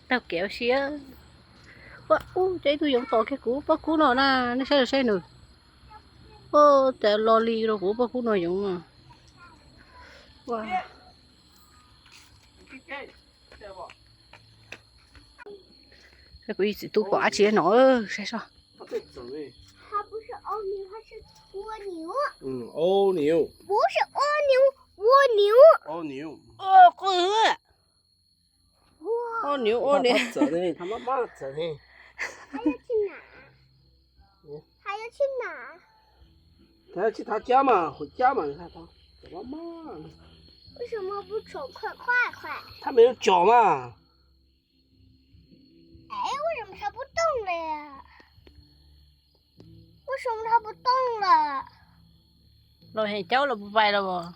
Taug kev ua si. Ua, ub, cov ib tug yoov tom kiag kuv pob kub no na, nej saib los saib nws. Ua, cas lo li rau kuv pob kub no yoov no. Ua. Kuv ib txiv tub pom dab tsi no, saib soj. 它不是 au niu, 它是 ua niu. 嗯， au niu. 不是 au niu, ua niu. Au niu. Ua, qwj. Au niu, au niu. 它，它走呢，它慢慢走呢。还要去哪？还要去哪？它要去它家嘛，回家嘛，你看它走慢慢的。为什么不走快快快？它没有脚嘛。哎，为什么它不动了呀？ 为什么它不动了？ Los heev caub los puas pais los as?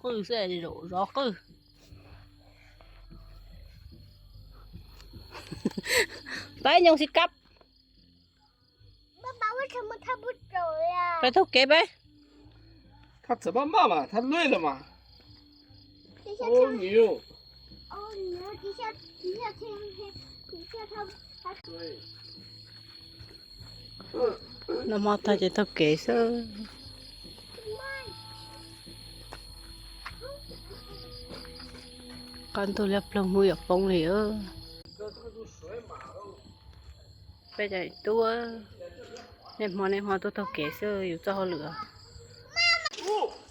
Qwj xwb, zov qwj. Pab nyoog xi kab. 爸爸，为什么它不走呀？ Pais taug kev peb. 它走慢慢嘛，它累了嘛。等一下， au niu. 哦，你要底下，底下天黑，底下它，它 Noj hmo tag ces taug kev xwb. Qab ntuj liab ploog hnub yuav poob li. Peb cov tub, niaj hmo niaj hmo tuaj taug kev xwb yus txoj hauj lwm.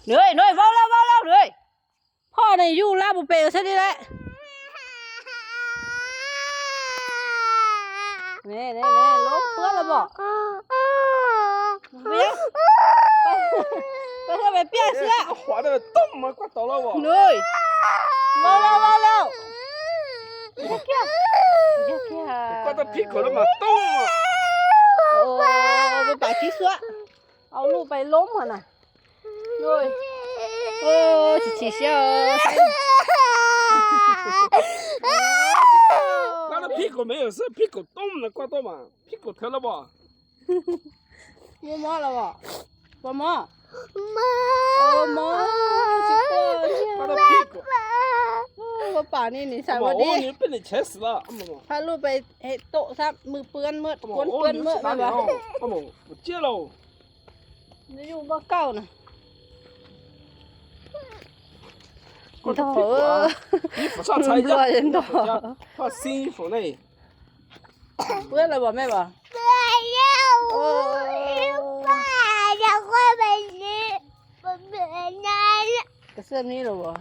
Nws, nws, vau lauj, vau lauj nws. Phoj ne yug lab puag pem xwb li lawm. Loob tuab los pom. Peb piaj xwb. Vau lauj, vau lauj. Peb pam tib xuab. Au luj pais loob hos na. Tsis chim siab. Pib kaum me xwb, pib kaum toob na, kuaj tuaj mas pib kaum thawv lawm as. Muaj mob los as? Puas mob? Mob. Ua pam ni, nim xav ua dib. Phaj luj pais hem tau xab mws pwb muab kuab pwb muab. Nws yuj npoj kauj na. Ntog, nplua ntog. Pwb lawm pom mej pom? Kav xwb ni los as?